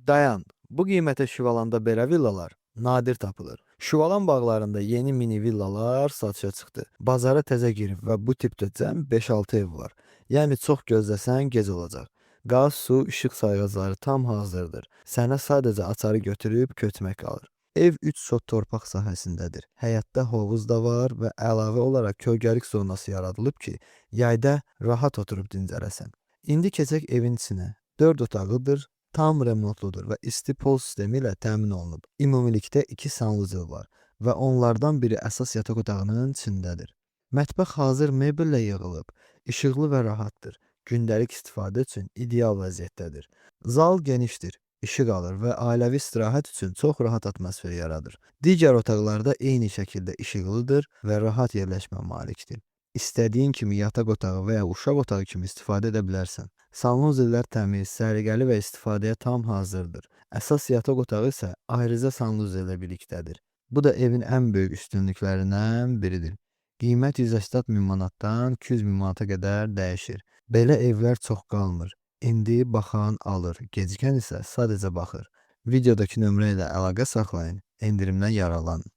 Dayan, bu qiymətə Şivalanda belə villalar nadir tapılır. Şivalan bağlarında yeni mini villalar satışa çıxdı. Bazara təzə girib və bu tipdə cəm 5-6 ev var. Yəni çox gözləsən gec olacaq. Qaz, su, işıq sayğacları tam hazırdır. Sənə sadəcə açarı götürüb köçmək qalır. Ev 3 sot torpaq sahəsindədir. Həyətdə hovuz da var və əlavə olaraq kölgəlik zonası yaradılıb ki, yayda rahat oturub dincələsən. İndi keçək evin içinə. 4 otaqlıdır, tam remontludur və isti pol sistemi ilə təmin olunub. Ümumilikdə 2 sanuzel var və onlardan biri əsas yataq otağının içindədir. Mətbəx hazır mebellə yığılıb, işıqlı və rahatdır. Gündəlik istifadə üçün ideal vəziyyətdədir. Zal genişdir, işıq alır və ailəvi istirahət üçün çox rahat atmosfer yaradır. Digər otaqlarda eyni şəkildə işıqlıdır və rahat yerləşmə malikdir. İstədiyin kimi yataq otağı və ya uşaq otağı kimi istifadə edə bilərsən. Sanuzellər təmiz, səliqəli və istifadəyə tam hazırdır. Əsas yataq otağı isə ayrıca sanuzellə birlikdədir. Bu da evin ən böyük üstünlüklərindən biridir. Qiymət 180 min manatdan 200 min manata qədər dəyişir. Belə evlər çox qalmır. İndi baxan alır, gecikən isə sadəcə baxır. Videodakı nömrə ilə əlaqə saxlayın, endirimdən yararlanın.